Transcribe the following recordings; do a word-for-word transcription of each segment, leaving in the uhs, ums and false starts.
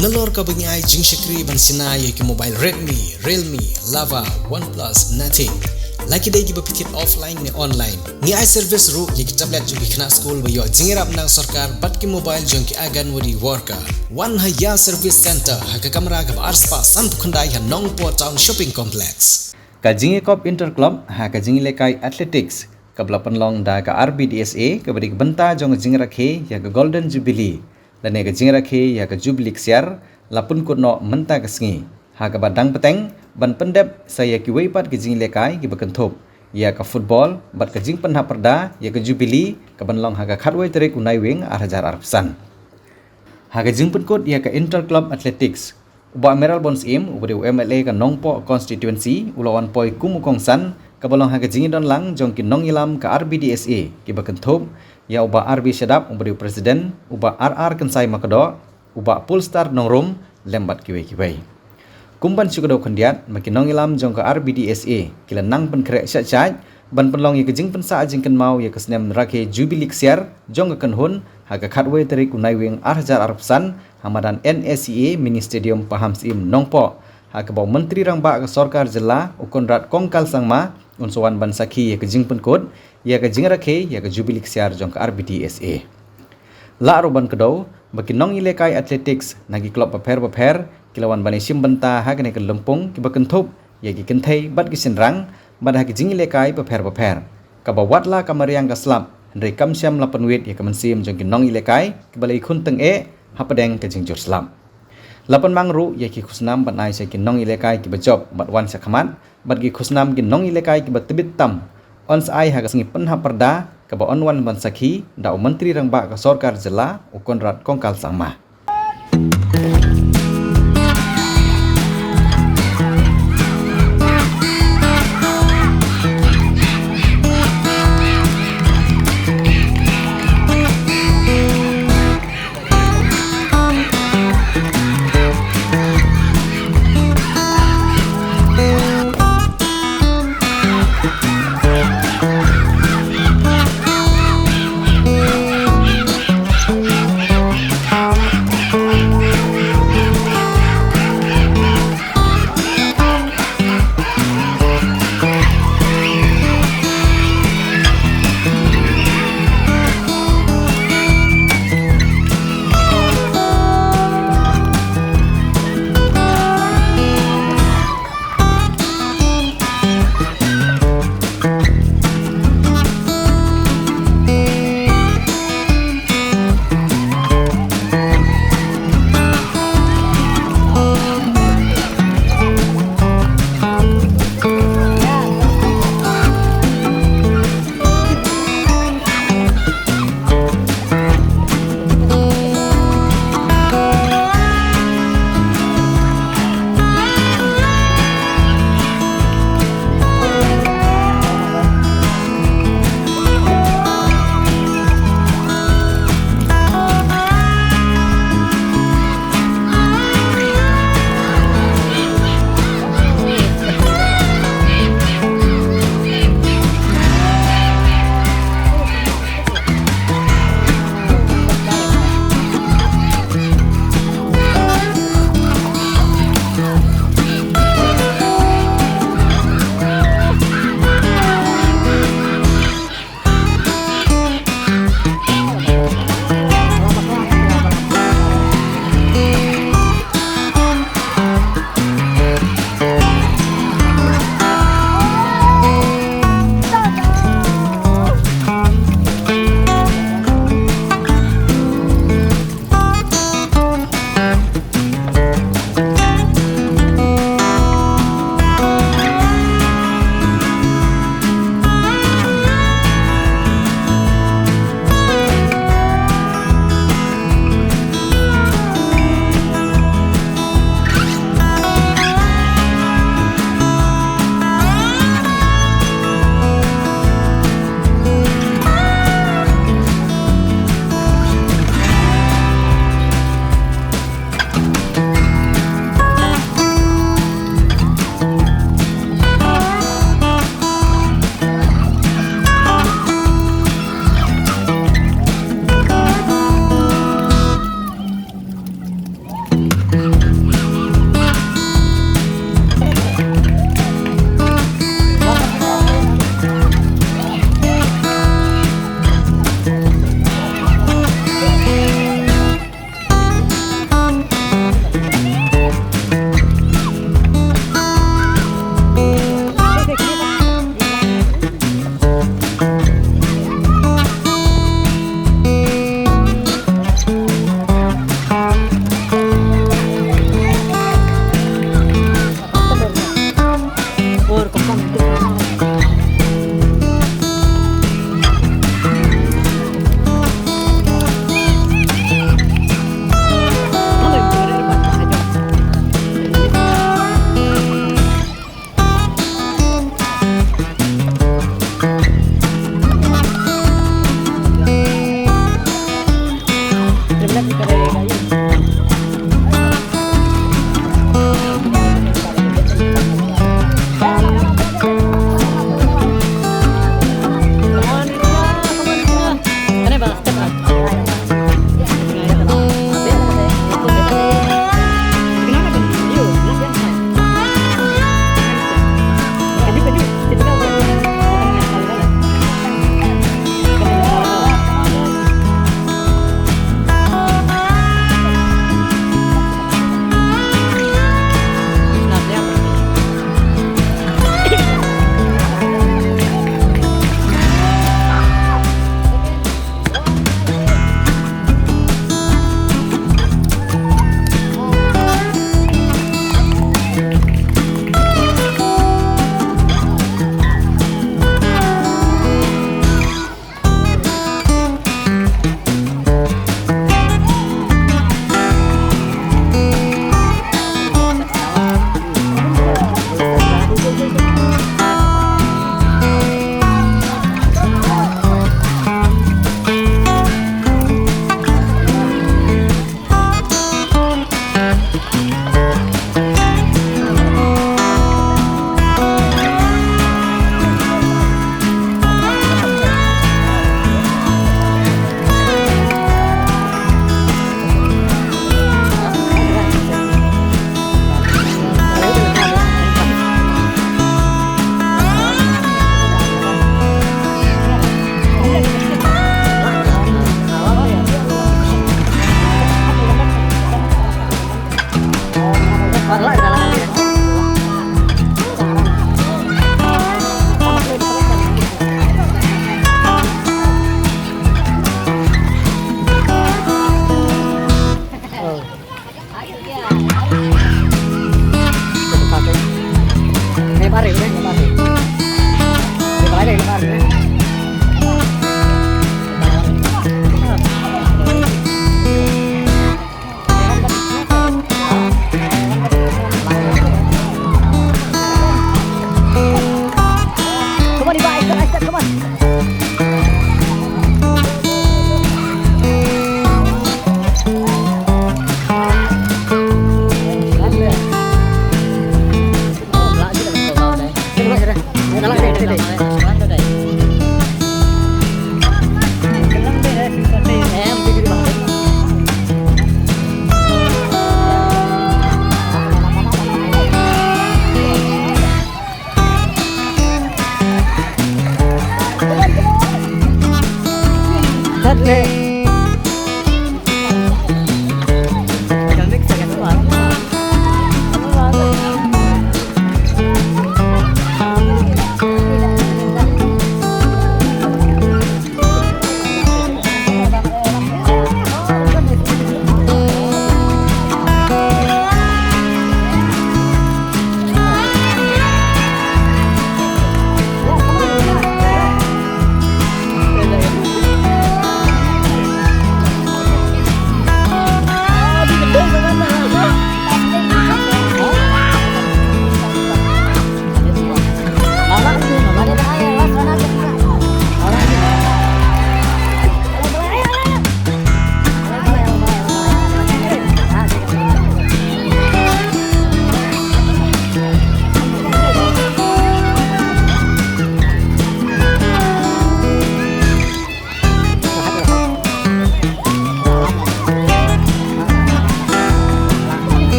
Nalor kaba ngi ai jingshakri ban shna ïa ki mobile Redmi, Realme, Lava, OnePlus, Nothing. La ki dei kiba phi thied offline ne online. Ngi ai service ruh ïa ki tablet jong ki khynnah skul ba ïoh jingïarap na sorkar bad ki mobile jong ki Anganwadi worker. Wan ha Ïa Service Center ha ka kamra kaba arspah sanphew khyndai ha Nongpoh Town Shopping Complex. Ka jingïakop Inter Club ha ka jingïalehkai athletics kaba la pynlong da ka R B D S A kaba dei ka bynta jong ka jingrakhe ïa ka Golden Jubilee lane ka jingrakhe ïa ka Jubilee ksiar la pynkut noh mynta ka sngi ha kaba dang bteng ban pyndep sa ïa kiwei pat ki jingïalehkai kiba kynthup ïa ka football bad ka jingpynhap pyrda ïa ka Jubilee ka ban long ha ka khatwei tarik u Naiwieng ar hajar arphew san. Ha ka jingpynkut ïa ka Inter Club Athletics, u Bah Mayralborn Syiem, uba dei u M L A ka Nongpoh Constituency, u la wan poi kum u kongsan kaba long ha ka jingïadon lang jong ki nongïalam ka R B D S A kiba kynthup ïa u Bah R B Shadap, uba dei u President, u Bah R R Kynsai Makdoh, u Bah Polestar Nongrum lem bad kiwei kiwei. Kum ban shu kdew khyndiat, ma ki nongïalam jong ka R B D S A ki la nang pynkhreh shah shah ban pynlong ïa ka jingpynsah jingkynmaw ïa ka snem rakhe Jubilee ksiar jong ka kynhun ha ka khatwei tarik u Naiwieng ar hajar arphew san ha madan N S C A Mini Stadium Pahamsyiem Nongpoh, ha kaba u Myntri Rangbah ka Sorkar Jylla u Conrad Kongkal Sangma un sa wan ban sakhi ïa ka jingpynkut ïa ka jingrakhe ïa ka Jubilee ksiar jong ka R B D S A. Lah ruh ban kdew ba ki nongïalehkai athletics na ki club bapher bapher ki la wan ban ïashim bynta ha kane ka lympung kiba kynthup ïa ki kynthei bad ki shynrang bad ha ki jingïalehkai bapher bapher. Kaba watla ka mariang ka slap, hynrei kam shym la pynwit ïa ka mynsiem jong ki nongïalehkai kiba la ïakhun tyngeh hapdeng ka jingjur slap. La pynmang ruh ïa ki khusnam ban ai sha ki nongïalehkai kiba jop bad wan shakhmat bad ki khusnam ki nongïalehkai kiba tbit tam yn sa ai ha ka sngi pynhap pyrda kaba yn wan ban sakhi da u Myntri Rangbah ka Sorkar Jylla u Conrad Kongkal Sangma.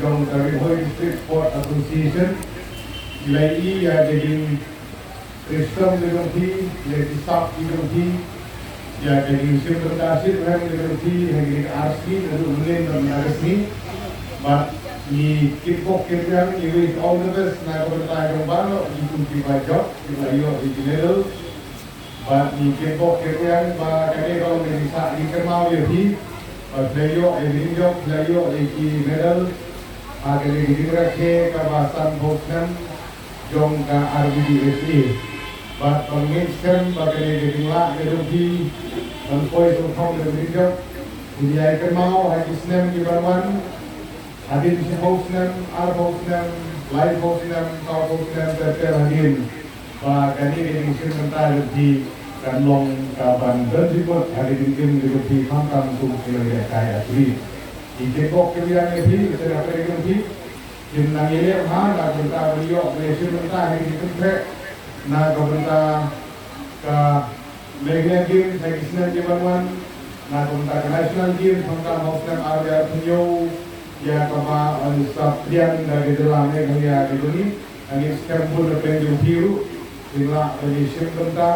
Jong ka Ri Bhoi District Sports Association, ngi la ïohi ïa ka jingtrei skhem ka jong phi, ïa ki staff ki jong phi, ïa ka jingshim bynta shitrhem ka jong phi ha kine ki ar sngi, naduh mynne bad mynta ka sngi. Bad Ngi kitbok kitrwiang, ngi wish all the best na ka bynta jong baroh kito kiba jop, kiba ïoh ïa ki medal. Bad ngi kitbok kitrwiang ba kane ka long ka jingshah kynmaw ïa phi ba phi la ïoh ïa ki jingjop, phi la ïoh ïa ki medal ha kane ka jingrakhe kaba sanphew snem jong ka R B D S A. Bad ba ngeit skhem ba kane ka jinglah ka jong phi ban poi sngewthuh ïa ka jingjop, phin ïai kynmaw ha ki snem ki ban wan. Hadien shiphew snem, arphew snem, laiphew snem, sawphew snem, ter ter hadien, ba kane ka jingshim bynta jong phi kan long kaban don jingmut ha ka jingim ka jong phi khamtam kum ki nongïalehkai athlete. Ngi kitbok kitrwiang ïa phi, ka seng ka jong phi kin nang ïaleh bha na ka bynta ban ïoh ban ïashim bynta ha ka jingpyntreh na ka bynta ka Meghalaya Games ha ki snem ki ban wan, na ka bynta ka National Games khamtam ha u snem ar hajar arphew hynñiew, ïa kaba yn sa pdiang da ka jylla Meghalaya ka jong ngi. Ngi skhem bun na pdeng jong phi ruh phin lah ban ïashim bynta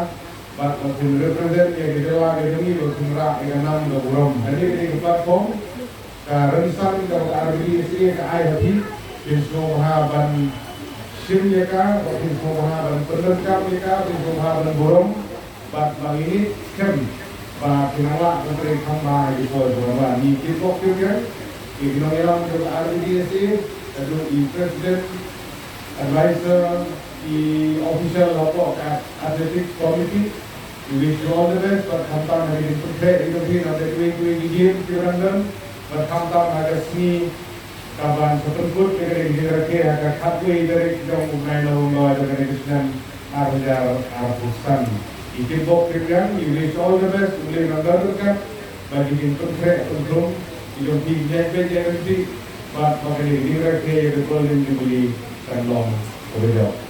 bad ba phin represent ïa ka jylla ka jong ngi, ba phin rah ïa ka nam ka burom. Kane ka dei ka platform, ka rynsan kaba ka R B D S A ka ai ha phi, phin sngewbha ban shim ïa ka, ba phin sngewbha ban pyndonkam ïa ka, phin sngewbha ban burom. Bad ba ngi ngeit skhem ba phin nang lah ban trei kham bha ha ki por kiban wan. Ngi kitbok kitrwiang ïa ki nongïalam jong ka R B D S A, haduh i president, advisor, i official hapoh ka athletics committee. We wish you all the best, bad khamtam ha ka jingpyntreh jong phi na kiwei kiwei ki games kiba dang don, bad khamtam ha ka sngi kaban sa pynkut ïa kane ka jingrakhe ha ka khatwei tarik jong u bnai November jong kane ka snem ar hajar arphew san. Ngi kitbok kitrwiang, we wish all the best, U Blei un nang don ryngkat bad ka jingpyntreh pyntrung ka jong phi, ïaid beit ïaid ryntih, bad ba kane ka jingrakhe ïa ka Golden Jubilee kan long kaba jop.